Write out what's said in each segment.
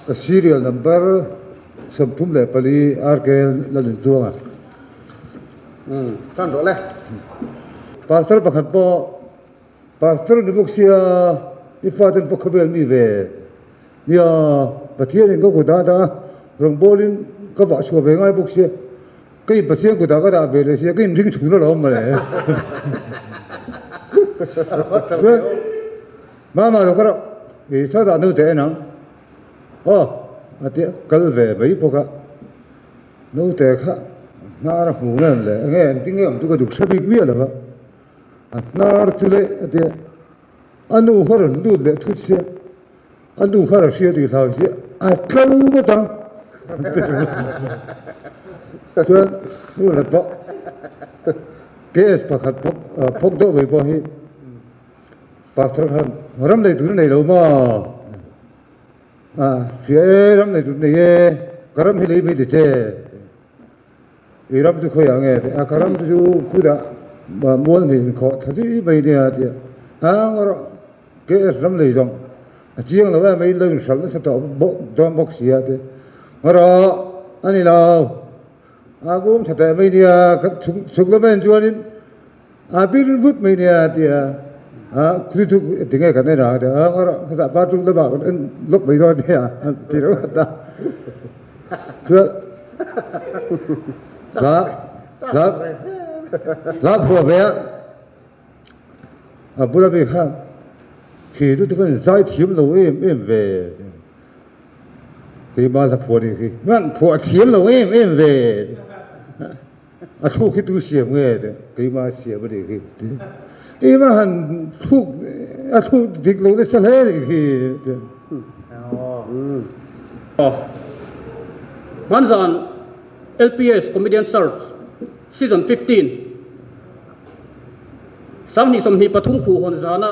Ka serial number 34 RK Lalnuntluanga. Umm, tan rawh le. Pastor pakhat pawh Pastor ni bawk sia i faten pawh khawvel mi ve. Nia, Pathianin ka kut ah dah a, rawngbawlin ka vah chhuah ve ngai bawk sia. Ka in Pathian kutah ka dah ve leh sia, ka inring thun alawm mawle. Chuan, Mama lo ka rauh, i sawtah naute en ang. Aw, a ti a, kal ve mai bawk a. Naute kha hnar a hmu nge le, enge engtin nge awm chu ka duk hre bik miah lo va. A hnar chu leh a ti a, a nu kha rawn lut leh thut sia. A nu kha Russia tih hlau si a tlo ngawt ang chuan nu la pawh KS pakhat bawk phawk deuh mai pawh hi pastor khan ram nei tur nei lo maw a hria e ram nei tur nei e ka ram hi lei mai ti che i ram chu khawiah nge a ka ram chu khudah mual hnih inkhawh tha zui mai nia tia a ngaw rawh. KS ram lei zawng a chiang lo em a in lo inhralh nasa tawh bawk dawn bawk si a ti. Ngarawh a ni lo, a bum tha teh mai nia, ka chhuk chhuk lam en chuanin a bir vut mai nia a ti a, a khuti thuk tinge kan en ang a ti a, ngarawh khawtah bathroom lamah kan en lawk mai dawn nia a ti reuh hat a. Chuan hla hla hla phuah ve a. A bula mi kha khi chu tikhan zai thiam lo em em ve keimah hla phuah nih khi hman phuah thiam lo em em ve a thluk hi tu siam nge tih keimah siam a nih khi keimah han thluk a thluk dik lo nasa hle a nih khi tih. Hmanzan LPS Comedian Search Season 15 2023 khuh hawn zana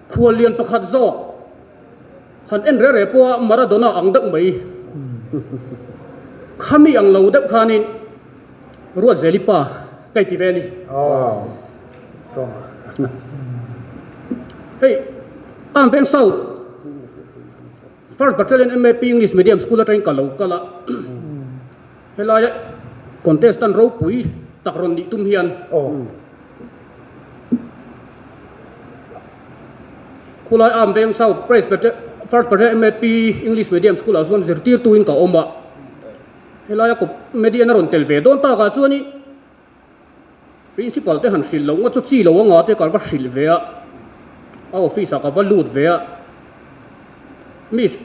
khuallian pakhat zawk han en reh reh pawha Maradona ang deuh mai khami ang lo deuh khanin Ruatzeli pa ka inti ve a ni. Hei Arm Veng South First Battalion MAP English Medium School atangin ka lo kal a. Helaia contestant ropui tak rawn nih tum hian khulai Arm Veng South First Battalion MAP English Medium School ah chuan zirtirtuin ka awm a, helaia comedian a rawn tel ve dawn takah chuanin Principal te han hrilh loh ngawt chu chi lo anga te ka va hrilh ve a, a office ah ka va lut ve a, Miss,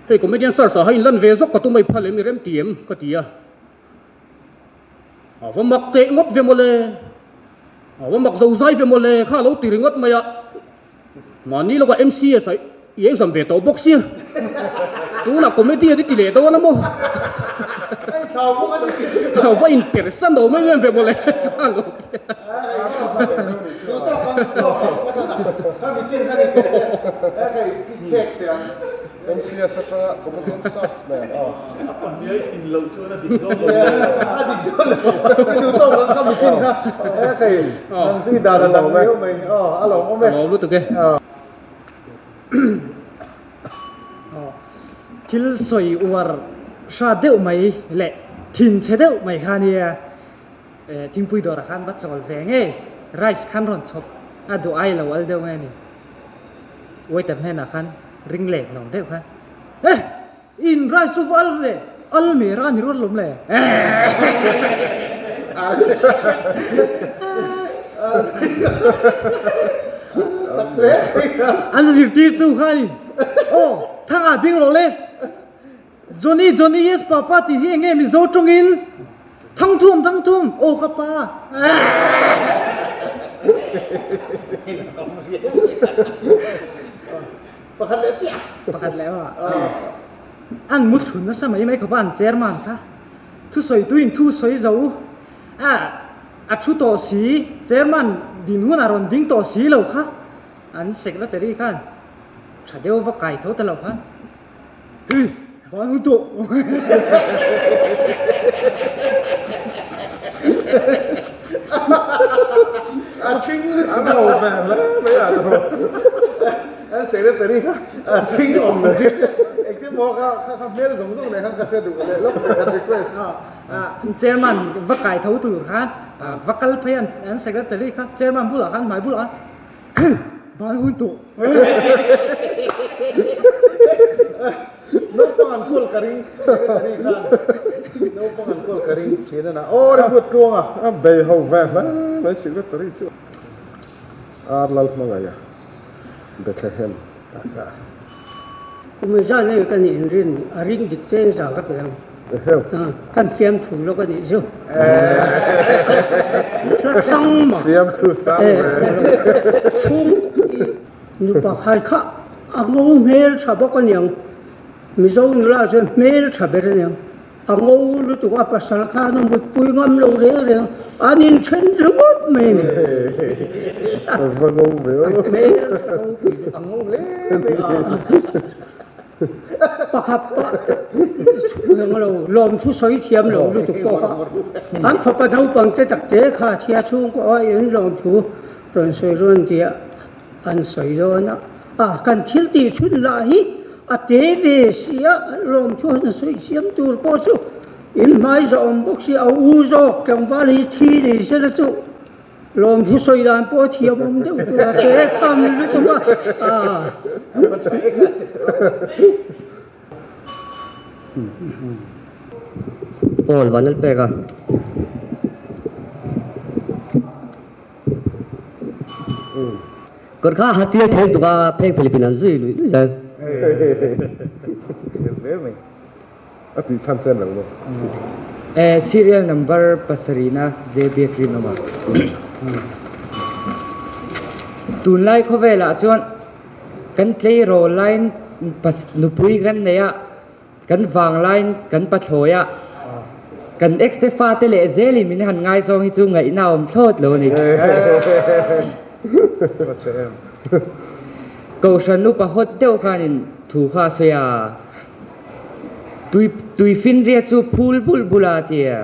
hei comedian search ah ha inlan ve zawk ka tum a i phal em i rem ti em? ka ti a, a va mak teh ngawt ve mawle, a va mak zo zai ve mawle kha a lo ti ringawt mai a, mahni lawkah MCS ah i exam ve tawh bawk sia, tunah comedian i ti leh dawn a maw? A va inpersan lo mai em ve mawle a lo ti a. MCS atanga comedian search nen a. A pahniai thin loh chuan a dik dawn lo. A dik dawn lo. I duh tawk ang kha michin kha. E khei nang chu i dan a dang viau mai. Aw a lawmawm e. A lawm lutuk e. Thil sawi uar hra deuh mai leh thin chhe deuh mai kha nia thingpui dawrah khan va chawl ve nge rice khan rawn chhawp a duh ai lo al deuh nge ni. Waiter hnenah khan ring leh nawm deuh khan Eh! In rice chu va al le, al me ra ni ruat lawm le. An zirtirtu khanin Aw, thangah ding rawh le. Johnny, Johnny yes papa tih hi enge Mizo tawngin Thangthum, Thangthum, aw ka pa. Pakhat leh chiah. Pakhat leh maw? An mu thlun nasa mai mai khawpa an chairman kha. Thusawi tuin thu sawi zo a a thu tawh si, chairman din hunah rawn ding tawh si lo kha an secretary khan tha deuh va kai tho ta lo khan. Ê, ban hu tawh. A thing lutuk a. An ve hle mai a tawh. An secretary kha a thing awm lo chu. maw kha kha kha hmel zawng zawng nei khan ka hre duh leh lawk mai kan request. Chairman va kai tho tur khan va kal phei an an secretary kha chairman bulah khan hmai bulah khan ban hun tawh. Naupang an kawl ka ring secretary khan naupang an kawl ka ring thin a na aw ringawt tluang a. A bei ho ve hle mai secretary chu. Ar Lalhmangaih a Bethlehem ah ka. Kum zan hei ka nih inrin a ring dik cheng za ka pe ang. Kan fiamthu lawk a nih chu. Hla thlang mah. Fiamthu sang ve. Chhung nupa khai kha a ngo hmel tha bawk a niang. Mizo nula chuan hmel tha ber a niang. A ngo lutuk a pasal khan a mutpui ngam lo reng reng an inthen ringawt mai a ni. A va ngo ve aw. Hmel tha ropui lutuk. A ngo hle mai a. Pakhat pah chhung lo lawmthu sawi thiam lo lutuk pawh kha an fapa naupang te tak te kha thia chhungkaw a in lawmthu rawn sawi rawn tia an sawi dawn a. A, kan thil tih chhun lah hi a te ve si a, lawmthu han sawi siam tur pawh chu in hmai zahawm bawk si, a u zawk tlangval hi thi nei se la chu lawmthu sawi dan pawh a thiam awm deuh tur a te tham lutuk a, a. Paul Vanlalpeka. Kawr kha ha tial thei tuk a pheng Philippine an zui lui lui zel. A tih chhan chen lo maw? E serial number pasarihna JB Rinawma. Tunlai khawvelah chuan kan tleirawl laiin nupui kan nei a. Kan vanglaiin kan pathlawi a, kan ex te fate leh zelin min han ngaizawng hi chu ngaihna a awm thlawt lo a ni. Kohhran upa hawt deuh khanin thu kha a sawi a, Tui tuifinria chu phul bulh bulh a ti a.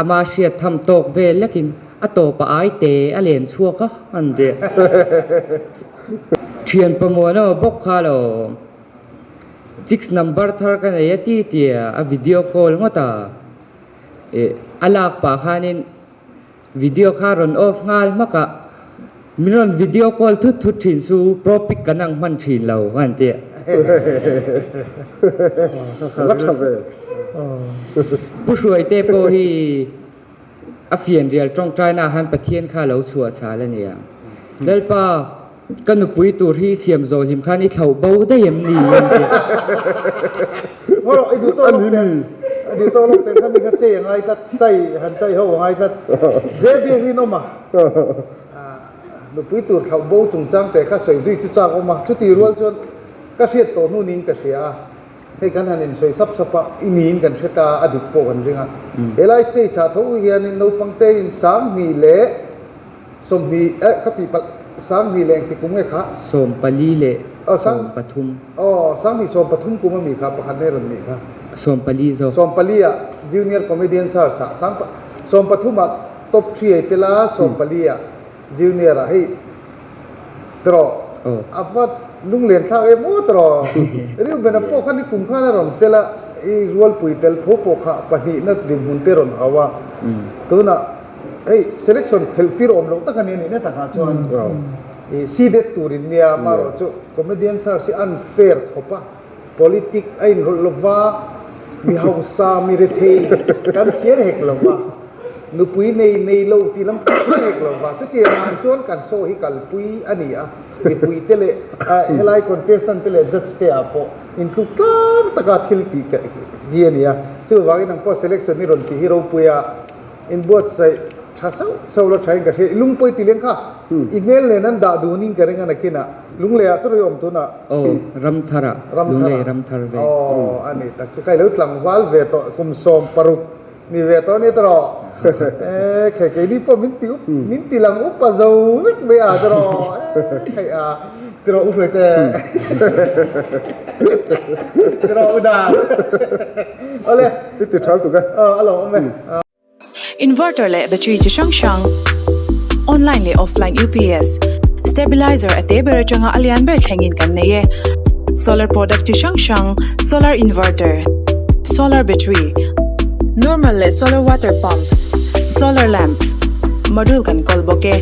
Ama hriat tham tawk vel lekin a tawpah ai te a len chhuak a an ti. Thian pamuan aw bawk kha lo six number thar ka nei a ti tia a video call ngawt a. Ih a lak pah khanin video kha rawn off nghal hmak a, min rawn video call thut thut thin chu pro pic kan ang hman thin lo an ti. La tha ve. Pu Hruaite pawh hi a fianrial tawngtaina ah khan Pathian kha a lo chhuah chhal a nia. Lalpa, ka nupui tur hi siam zawh hlim khan i thlauh bo daih em ni? an ti. Ngaw, i duh tawh lawk teh. I duh tawh lawk teh kha mi kha chei a ngai tlat, chai han chai ho a ngai tlat. JB hi in awm a, nupui tur thlauh bo chungchang teh kha sawi zui chu chak awm a, chuti rual chuan ka hriat tawh hnu niin ka hria a. Hei kan han insawi sap sap a, i niin kan hre ta a, a dik pawh kan ring a. Helai stage ah tho hianin naupang te in 20 leh 20 eh ka tih palh 20 leh engti kum nge kha? 14 leh 13. Aw 20 13 kum ami kha pakhat nei rawn nih kha. 14 zawk. 14 ah junior comedian search ah sang 13 ah top 3 ei tel a 14 ah Junior ah hei tawh a va lunglen thlak em aw tawh Reuben-a pawh khan i kum khan a rawn tel a i rualpui tel tho pawh kha pahnihna dinhmun te rawn hau a tunah hei selection khelh tir awm loh tak a ni a nihna takah chuan i seeded tur in nia amaherawh chu comedian search hi unfair khawp a politic a inrawlh lova mi hausa mi rethei kan thiar hek lova. Nupui nei nei lo tih lam pawh ka hek lo va, chutiang ang chuan kan show hi kalpui a ni a, mipui te leh helai contestant te leh judge te ah pawh intluk tlang taka thil tih hi a ni a, chuvangin ang pawh selection hi rawn tih hi ropui a inbuatsaih tha sauh sauh la thain ka hria, i lungpawi ti leng kha i hmel nen an dah dunin ka ring a nakinah lunglei ah tawrh i awm tunah. Aw Ramthar ah, Lunglei Ramthar ve. Aw a ni tak chu ka ilo tlangval ve tawh kum 16. Ni ve tawh ni tawh e khei keini pawh min ti up min ti lang upa zo vek mai a tawh e khei a tawh u hruai te tawh u dan ole i ti thal tuk e a lo awm e. Inverter leh battery chi hrang hrang, online leh offline UPS, stabilizer a te ber atanga a lian ber thlengin kan nei e. Solar product chi hrang hrang, solar inverter, solar battery, normal leh solar water pump, solar lamp, module kan kawl bawk e.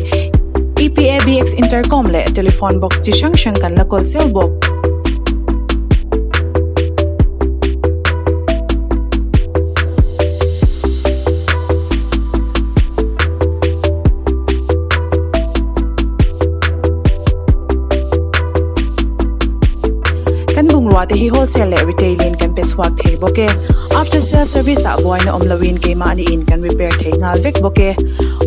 EPABX intercom leh telephone box chi hrang hrang kan la kawl cheu bawk. Kan bungrua te hi wholesale leh retail in kan pe chhuak thei bawk e. After sale service ah buaina awm lo in keimahni in kan repair thei nghal vek bawk e.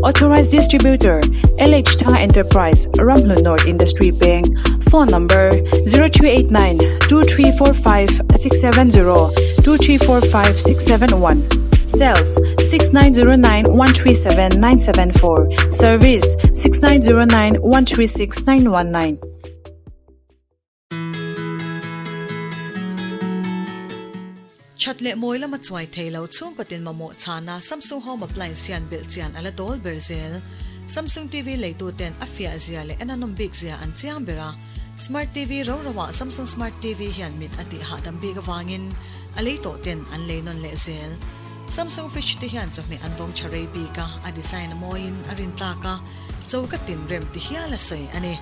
Authorized Distributor, LH Thanga Enterprise, Ramhlun North Industry Peng, Phone number, 0389 2345 670, 2345 671, Sales, 6909 137 974, Service, 6909 136 919. That leh mawi lama chuai thei lo chhungkaw tin mamawh chhana Samsung Home Appliance hian belh chian a la dawl ber zel. Samsung TV leitu ten a fiah zia leh en a nawm bik zia an chiang ber a. Smart TV ro ro ah Samsung Smart TV hian mit a tih hahdam bik avangin a lei tawh ten an lei nawn leh zel. Samsung Fridge te hian chawhmeh an vawng tha rei bik a, a design a mawiin a rintlak a, choka tin rem ti hial a sawi a ni.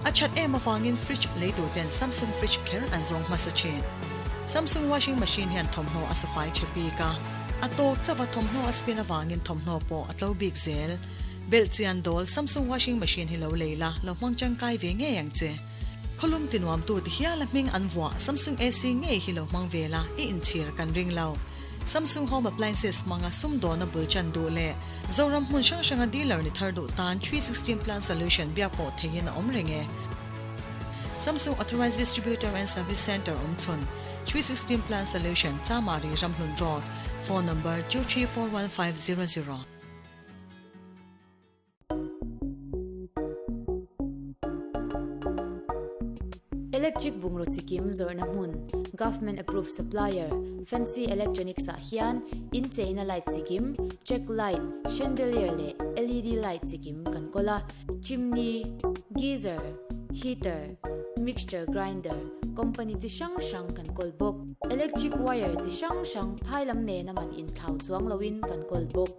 A that em avangin fridge lei tur ten Samsung fridge kher an zawng hmasa thin. Samsung washing machine hian thawmhnaw a safai tha bik a, a tawk chauh a thawmhnaw a spin avangin thawmhnaw pawh a tlo bik zel. Belh chian dawl Samsung washing machine hi lo lei la, lo hmang tangkai ve ngei ang che. Khawlum ti nuamtu ti hial a hming an vuah Samsung AC ngei hi lo hmang ve la, i inchhir kan ring lo. Samsung Home Appliances hmanga sumdawna bul chan duh leh Zoram hmun hrang hranga dealer ni thar duh tan 360 Plan Solution biak pawh theihin a awm reng e. Samsung Authorized Distributor and Service Centre awm chhun 360 Plan Solution, Chamari, Ramhlun Road, Phone number, 2341500. Electric bungraw chikim zawrhna hmun, Government approved supplier, Fancy Electronics ah hian incheina light chikim, track light, chandelier leh LED light chikim kan kawl a, chimney, geyser, heater, mixture grinder, company chi hrang hrang kan kawl bawk. Electric wire chi hrang hrang phai lam nena man inthlau chuang loin kan kawl bawk.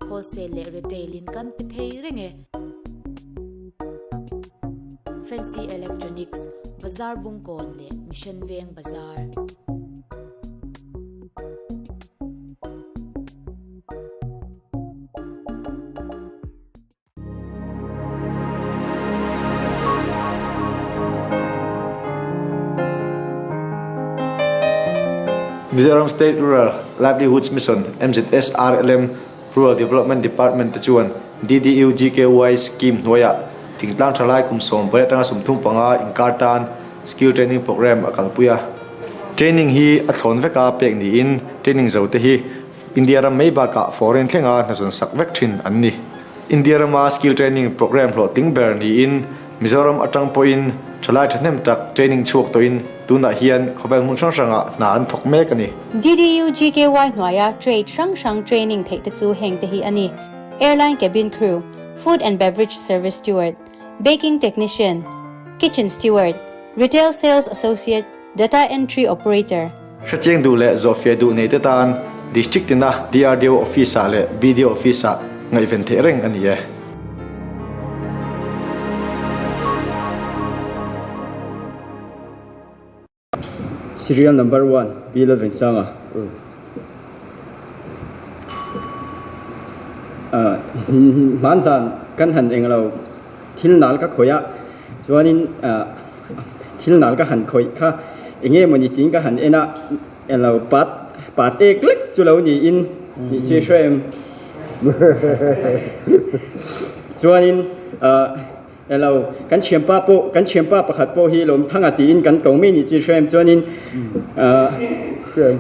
Wholesale leh retail in kan pe thei reng e. Fancy Electronics, Bazar Bungkawn leh Mission Veng Bazar. Mizoram State Rural Livelihoods Mission, MZSRLM, Rural Development Department te chuan DDU GKY Scheme hnuaiah thingtlang thalai kum 18 atanga 35 inkar tan Skill Training Programme a kalpui a. Training hi a thlawn veka pek niin training zo te hi India ram mai bakah foreign thlenga hnazawn sak vek thin an ni. India rama skill training programme hlawhtling ber niin Mizoram atang pawhin thalai thahnem tak training chhuak tawhin tunah hian khawvel hmun hrang hrangah hna an thawk mek a ni. DDU GKY hnuaia trade hrang hrang training theih te chu heng te hi a ni, Airline Cabin Crew, Food and Beverage Service Steward, Baking Technician, Kitchen Steward, Retail Sales Associate, Data Entry Operator. Hrechiang duh leh zawhfiah duh nei te tan District tina DRDO Office ah leh BDO Office ah ngaihven theih reng a ni e. Serial number one, Pi Lalvensanga. Hmanzan kan han englo thil nal ka khawih a, chuanin thil nal ka han khawih kha eng nge mawni tiin ka han en a, englo pat pat ek lek chu lo niin nih chu i hre em? Chuanin Hello, kan thianpa pawh, kan thianpa pakhat pawh hi lawm Thanga tiin kan ko mai nih chu i hre em? Chuanin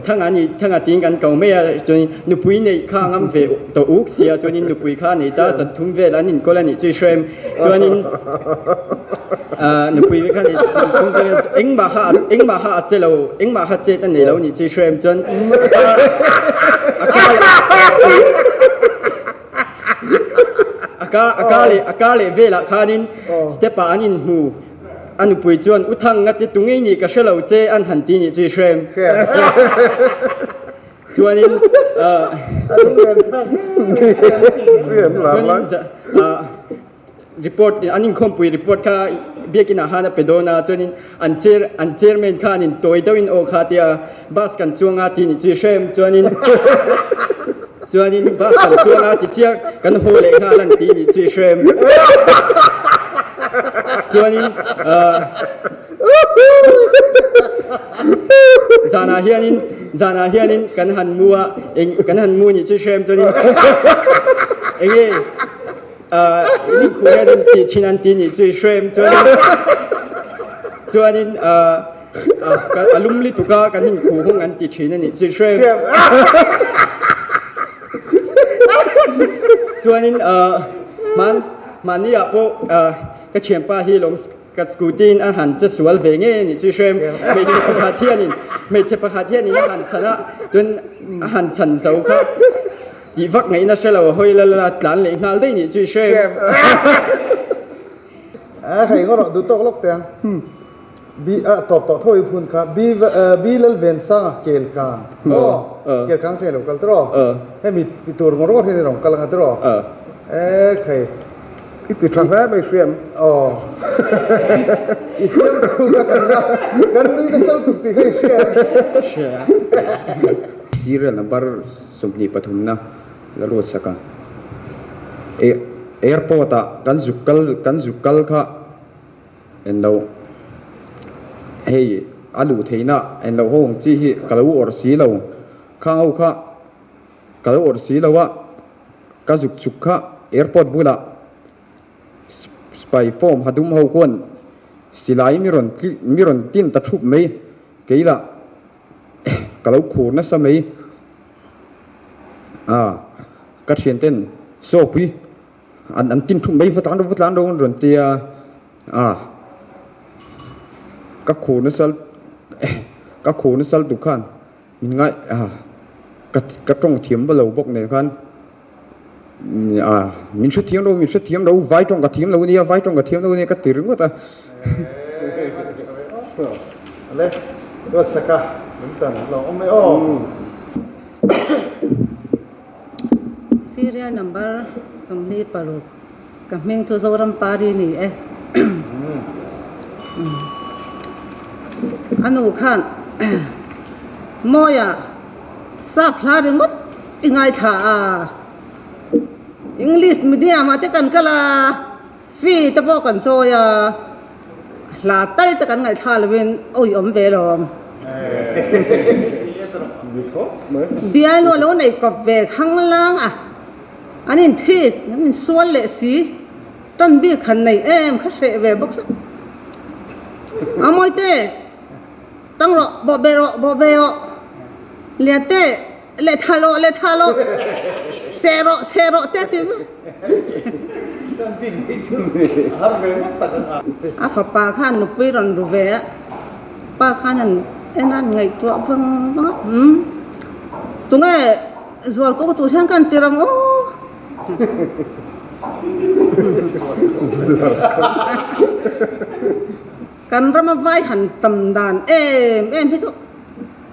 Thanga ni, Thanga tiin kan ko mai a, chuanin nupui neih kha a ngam ve tawh uk sia, chuanin nupui kha a nei ta, zan thum vel an inkawl a nih chu i hre em? Chuanin nupui kha nei zan thum vel engmah kha engmah kha a che lo, engmah kha chet a nei lo nih chu i hre em? Chuan a kha A ka a ka leh a ka leh velah khanin step ah an inhmu. A nupui chuan, U Thang, nga ti tu ngei nih ka hre lo che, an han ti nih chu i hrem. Chuanin, chuanin report, an inkhawmpui report kha biakinah khan a pe dawn a, chuanin an chair, an chairman khan in tawi deuhin aw kha tia bus kan chuang a ti nih chu i hrem. Chuanin, chuanin bus kan chuang a ti chiah kan haw leh nghal an ti nih chu i hrem. Chuanin, zanah hianin, zanah hianin kan han mu a, eng, kan han mu nih chu i hrem chuanin enge, In inkhuh hian in tih thin an ti nih chu i hrem chuanin chuanin a lum lutuk a kan inkhuh hung an ti thin a nih chu i hrem chuanin hman mahni ah pawh ka thianpa hi lawm ka scooty in a han che sual ve ngei a nih chu i hrem hmeichhe pakhat hianin hmeichhe pakhat hianin a han chhan a chuan a han chhan zo kha. Tih vak ngaihna hre lo a hawi la la tlan leh nghal daih nih chu i hre em? A hei ngawt rawh duh tawk lawk teh ang. Bi a tawp tawh tho i phun kha Bi Bi Lalvensanga kel kang aw kel kang hre lo kal tiraw hemi ti tur ngawr ngawr hian i rawn kal anga tiraw e khai I ti tha hle mai hriam. Aw i hriam thu kha kan la kan nui nasa lutuk tih kha i hria em? Hria. Serial number 23 na la ruat sak a. Airport ah kan zuk kal kan zuk kal kha en lo hei a luh theihna en lo ho ang chi hi ka lo awrh si lo khang ho kha ka lo awrh si lo a ka zuk chhuk kha airport bulah spy form ha dum ho khuan silai mi rawn mi rawn tin ta thup mai kei lah Ka lo khur nasa mai. A, ka thian ten saw pui an an tin thup mai va tlan ro va tlan ro an rawn ti a. A, ka khur nasa ka khur nasa lutuk khan min ngai a ka ka tawng thiam va lo bawk nen khan a min hrethiam lo min hrethiam lo vai tawng ka thiam lo ania vai tawng ka thiam lo ania ka ti ringawt a. Ale Ruatsaka min tan lo awm e aw. Serial number 26 ka hming chu Zoram Pari ni e. A nu khan Mawia sap hla ringawt i ngaithla a, English medium ah te kan kal a. Fee te pawh kan chawi a, hla tal te kan ngaihthla lovin awi awm ve lawm. Bialnu a lo nei kawp ve khanglang a, an inthik, an insual leh si, tan bik han nei em kha hreh ve bawk sa. A mawite, tang rawh, bawh be rawh, bawh be rawh, Liante, Leh tha lawh, leh tha lawh, seh rawh, seh rawh te a ti vek. A fapa khan nupui rawn ru ve a, pa khan an en a, an ngaihtuah vang vang a, umm tunge zual ko tur hian ka han tir ang aw. Kan rama vai han tam dan em em hi chu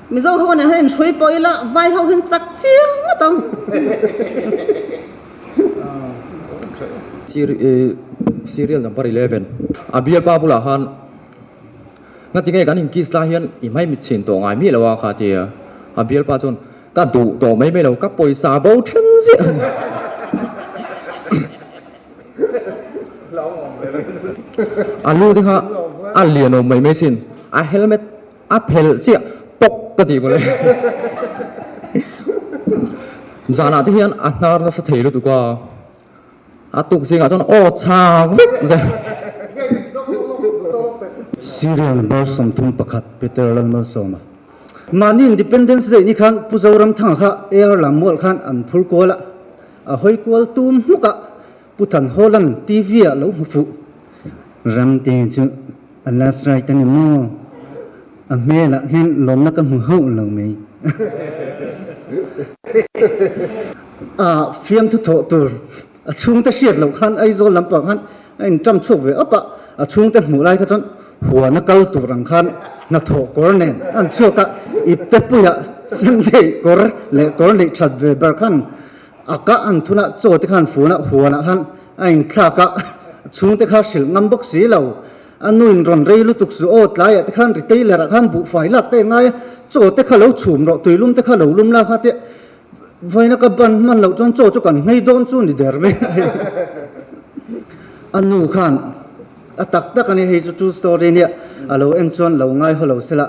Mizo ho nen hian inhrui pawh ila vai ho hian chak chiang ngawt ang. Serial number 11 A bialpa bulah khan ngati nge kan inkiss lai hian i hmai mit chhin tawh ngai miah lo a kha tia a bialpa chuan ka duh tawh mai mai lo ka pawisa bo then ziah a ni. A lu te kha a lian awm mai mai sin a helmet a phelh chiah pawk ka tih mawle. Zanah te hian a hnar nasa thei lutuk a, a tuk zingah chuan aw chhang vek zel. Serial number 31 Peter Lalmalsawma. Mahni Independence Day ni khan Pu Zoramthanga kha AR lam mual khan an phur kual a, a hawi kual tum hmuk a, Pu Thanhawla'n TV ah lo hmu fuh. Ramte chu a last ride a ni maw? A hmelah hian lawmna ka hmu hauh lo mai. A fiamthu thawh tur a chhungte hriat loh khan Aizawl lampang khan a inṭam chhuak ve awp a, a chhungte hmuh lai kha chuan. Huana kal tur ang khan hnathawh kawr nen an chhuak a, ipte puiah Sunday kawr leh kawr neih that ve ber khan a kah an thun a, chaw te khan fun a, huanah khan a inthlak a, chhungte kha hrilh ngam bawk si lo. A nuin rawn rei lutuk chu aw tlaiah te khan retailer ah khan buhfai lak te ngai a, chaw te kha lo chhum rawh, tuilum te kha lo lum la kha te vawiina ka ban hman loh chuan chaw chu kan nghei dawn chu ni der mai a. A nu khan a tak tak a ni hei chu true story nia a lo en chuan lo ngai haw lo sela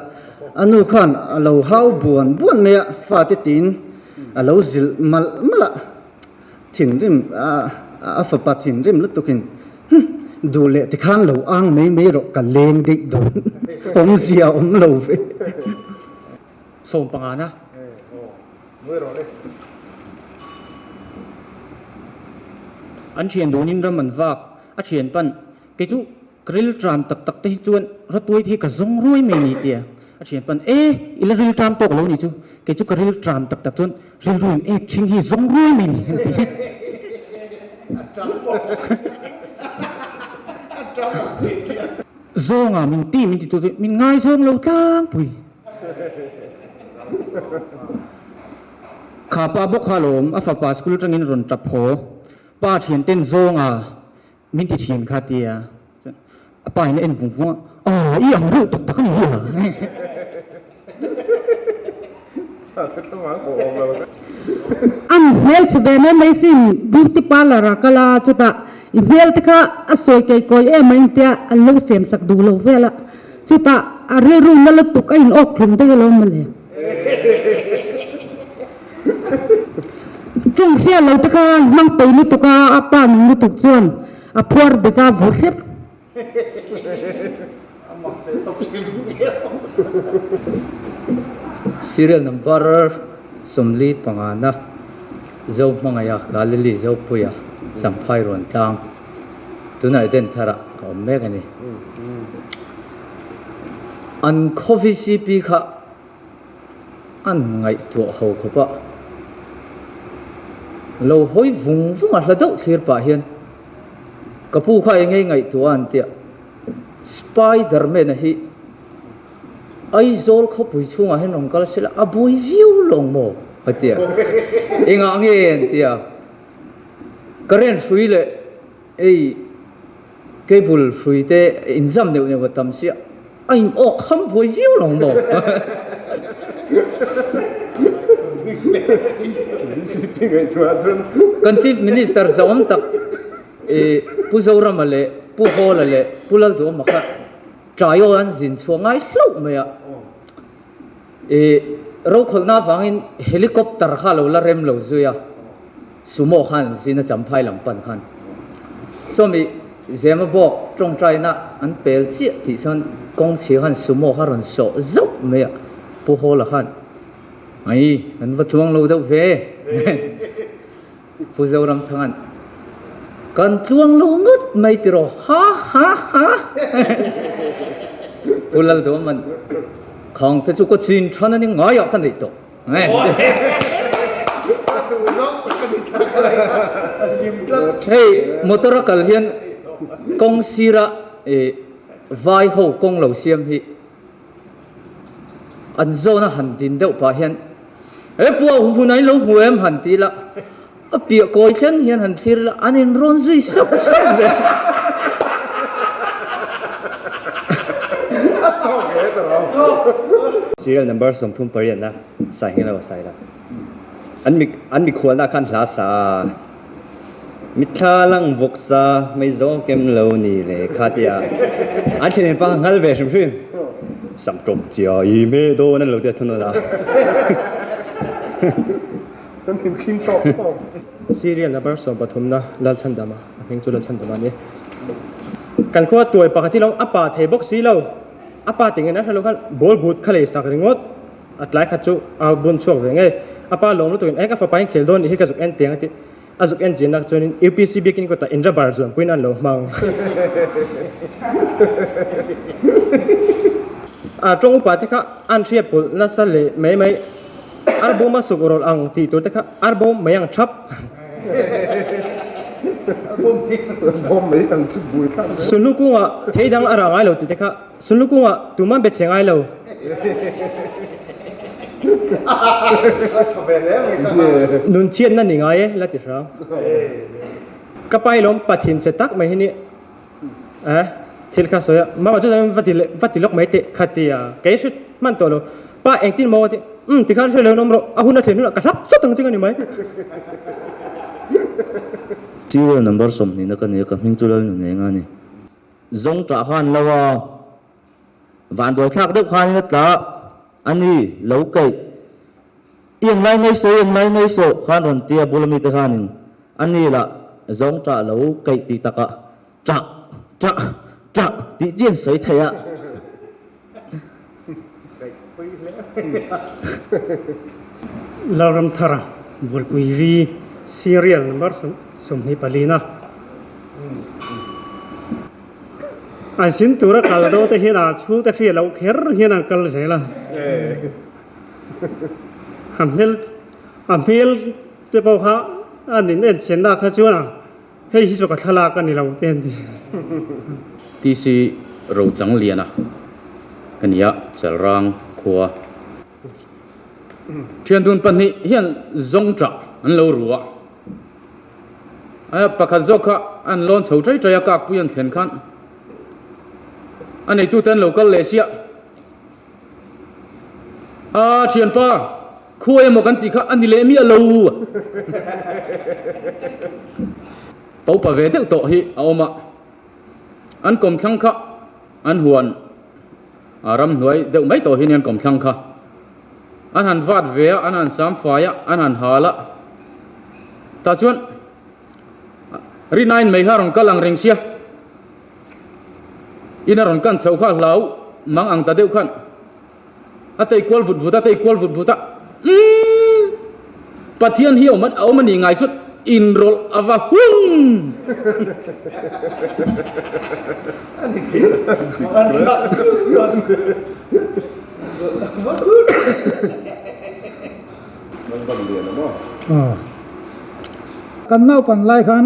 a nu khan a lo hau buan buan mai a fate tiin a lo zilh malh malh a. Thinrim a fapa thinrim lutukin Hum, duh leh tikhan lo ang mai mai rawh ka leng daih dawn awmzia a awm lo ve. Sawmpangana. An thian dunin ram an vak, a thian pan kei chu Ka rilṭam tak tak te hi chuan rawtuai te hi ka zawng ruai mai ni tia a thian pawn e i la rilṭam tawk lo ni chu kei chu ka rilṭam tak tak chuan rilru in ek ṭhing hi zawng ruai mai ni an ti. Zawnga min ti min ti tu chu min ngaizawng lo tlangpui. Kha pa bawk kha lawm a fapa school atangin rawn tap haw pa thianten zawnga Min ti thin kha tia chuan a pa in a en vung vung a, aw i ang reuh tak tak a ni hi a. An hmel chhe ve mai mai sin beauty parlour ah kal a chutah i hmel te kha a sawi kei kawi em a intia an lo siam sak duh lo vel a chutah a rilru na lutuk a in awk thlum daih alawm mawle. Ṭawng hriat lo te kha hmang pei lutuk a, a pa nung lutuk chuan a phuar bet a vur hrep. Serial number 45 na Zo hmangaiha Galili Zopuia Champhai rawn tlang tunah Eden tharah ka awm mek a ni. An khaw VCP kha An ngaihtuah ho khawp a, lo hawi vung vung a hla deuh thlir pah hian ka pu kha eng nge ngaihtuah a an tia Spiderman a hi Aizawl khawpui chhungah hian rawn kal sela a buai viau lawng maw a tia engah nge an tia current hrui leh ei Cable hrui te inzam neuh neuh a tam sia, a in awk ham buai viau lo maw? Kan Chief Minister zawm tak Pu Zorama leh Pu Hawla leh Pu Lalduhawma kha Ṭaio an zin chhuah ngai hlauh mai a. Rokhawlhna avangin helicopter kha lo la rem lo zui a, Sumo khan zin a champhai lam pan khan sawmi Zema bawk tawngtaina an pel chiah tih chuan kawng chhia khan Sumo kha rawn sawh zauh mai a, Pu Hawla khan Ai, an va tluang lo deuh ve Pu Zoramthanga'n Kan tluang lo ngawt mai tiraw ha ha ha Pu Lalduhawma'n Khang te chu ka chin than a ni ngaiah ka neih tawh. Hei motor a kal hian kawng sira vai ho kawng lo siam hi an zawn a han din deuh pah hian he pua hmun an lo hmu em han ti ila a piah kawi thleng hian han thlir ila an inrawn zui sap sap zel. Serial number 38 na sai nge lo sai la an mi an mikhualna khan hla sa mitthla lang vawk sa mai zawng kem lo ni le kha tia an thlen pa ngal ve hrim hrim sam tawp chia i me dawn an lo tia thun a Kan in khing tawk tawk. Serial number 13 na Lalchhandama a hming chu Lalchhandama a ni. Kan khua tuai pakhat hi lo a pa thei bawk si lo. A pa tingin a hre lo khan ball but kha lei sak ringawt a tlai khat chu a bun chhuak ve ngei. A pa lawm lutukin eng ka fapa in khel dawn nih hi ka zuk en tiang a ti. A zuk en chin nak chuanin UPC biakin kawtah in rubber zuanpuiin an lo hmang. A tawng upa te kha an hriat pawlh nasa leh mai mai. Arbawm a suk rawlh ang tih tur te kha arbawm mai ang thap. Bawm mai ang chu bui thlak zel. Sunlu kungah thei dang a rah ngai lo tih te kha Sunlu kungah tuman be chhe ngai lo. Nun chhiatna ni ngai e la ti hrang. Ka pa hi lawm pathin che tak mai hi ni eh thil kha sawi a mama chu va ti va ti lawk mai teh kha ti a kei hre hman tawh lo pa engtin maw a ti umm tikhan hre lo in awm rawh a hun a thlen hunah ka hlap sawt ang che ka ni mai. Serial number sawmhnihna ka ni a, ka hming chu Lalnunenga a ni. Zawng tah khan lo a, vanduai thlak deuh khanin a tla a ni, lo keih. I eng lai mai saw, i eng lai mai saw khan rawn tia bula mite khanin a ni lah zawng tah lo keih tih takah ṭah, ṭah, ṭah tih chian sawi thei a. Lalramthara Bualpui V Serial number 24 na. An sin tura kal dawn te hian a chhungte hriat loh kher hian an kal zel a. A hmel a hmel te pawh kha an in en chenna kha chuan a hei hi chu ka thlalak a ni lo te an ti. TC Rochangliana ka ni a, Chalrang khua. Thiandun pahnih hian zawngṭah an lo ru a, a pakhat zawk kha an lawn chho ṭai ṭai a, kakpui an thlen khan a neitute an lo kal leh siah. A thianpa, khuai emaw kan tih kha a ni leh miah lo. Paupa ve deuh tawh hi a awm a, an kawmthlang kha an huan a ramhnuai deuh mai tawh hi nia an kawmthlang kha. An han vat ve a, an han sam fai a, an han hal a. Tah chuan Rinain mei kha a rawn kal ang reng sia. In a rawn kan chhoh kha hlau mang ang ta deuh khan a tei kual vut vut a, tei kual vut vut a, umm Pathian hi awm a awm a nih ngai chuan inrawlh a va hun! Kan naupan lai khan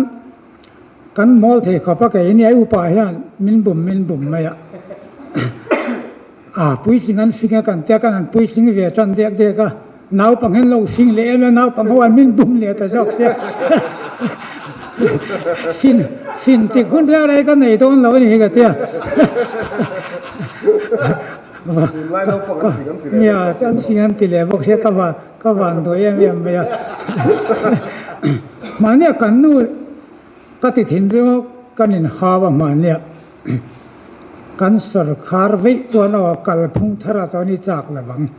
Kan mawl thei khawp a kei nia upa hian min bum min bum mai a, a puitling an fing a kan tia kan han puitling ve tan dek dek a, naupang hian lo fing leh em a naupang ho an min bum leh ta zawk sia fin fin tik hun reng reng ka nei dawn lo a ni hi ka tia nia an fing an ti leh bawk sia ka van ka van duai em em mai a mahnia kan nu Ka ti thinrim a, kan inhau a hmahniah kan sawrkhar veih chuan aw kalphung thar ah chuan i chak lo ang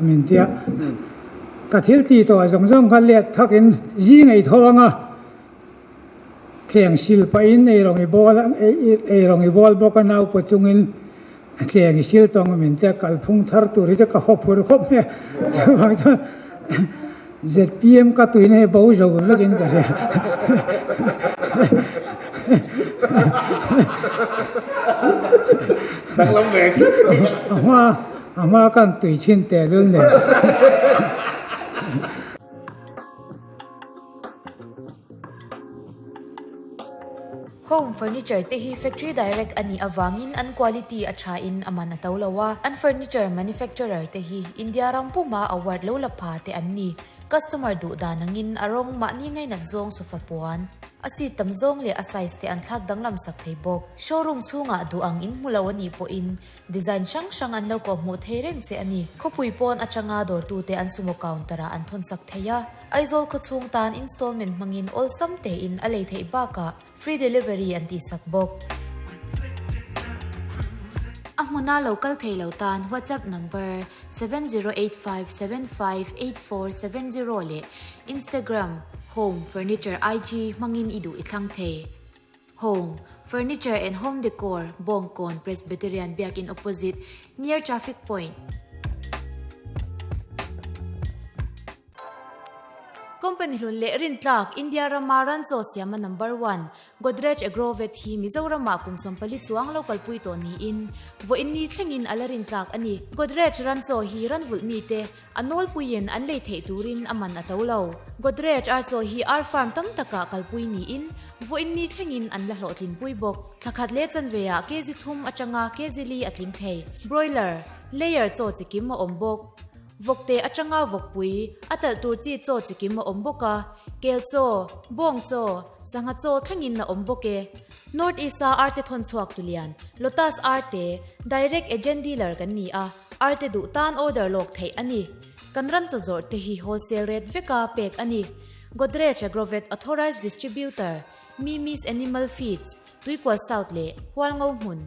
min ti a. Ka thil tih tawh zawng zawng kha let thak in zing ei tho ang a, thleng sil pah in ei rawng i bawl ei rawng i bawl bawk a naupa chung in thleng i sil tawng a min ti a, kalphung thar tur hi chu ka haw phur khawp mai a, chuvang chuan ZPM ka tuina hi bo zo vekin ka hria. Danglam ve tlat. A hma a hma kan tui thin teh lul nen. Home furniture te hi factory direct a nih avangin an quality a tha in a man a to lo a, an furniture manufacturer te hi India ram puma award lo la pha te an ni. Customer duh dan angin a rawng mahni ngainat zawng sofa puan, a seat tam zawng leh a size te an thlak danglam sak thei bawk. Showroom chhungah duh ang in hmu lo a nih pawhin Design hrang hrang an lo kawh hmuh thei reng che a ni. Khawpui pawn atanga dawrtute an sumo counter ah an thawn sak thei a. Aizawl khawchhung tan installment hmangin awlsam tein a lei theih bakah free delivery an tihsak bawk. A hmuna lo kal thei lo tan WhatsApp number 7085758470 leh Instagram Home Furniture IG hmangin i duh i thlang thei. Home, Furniture and Home Decor, Bawngkawn Presbyterian Biakin Opposite, Near Traffic Point. Company hlun leh rintlak India rama ranchaw siama number one Godrej Agrovet hi Mizoramah kum 40 chuang lo kalpui tawh niin vawiin ni thlengin a la rintlak a ni. Godrej ranchaw hi ranvulh mite a nawlpuiin an lei theih turin a man a to lo. Godrej archaw hi ar farm tam takah kalpui niin vawiin ni thlengin an la hlawhtlinpui bawk. Thla khat leh chanve ah kg thum atanga kg li a tling thei. Broiler, layer chaw chikim a awm bawk. Vawkte atanga vawkpui, a talh tur chi chaw chikim a awm bawk a, kel chaw, bawng chaw, sangha chaw thlengin a awm bawk e. North East a arte thawn chhuak tulian, Lotus arte, direct agent dealer kan ni a. Arte duh tan order lawk theih a ni. Kan ran chaw zawrh te hi wholesale rate veka pek a ni. Godrej Agrovet Authorised Distributor, Mimi's Animal Feeds, Tuikual South leh Hualngo hmun.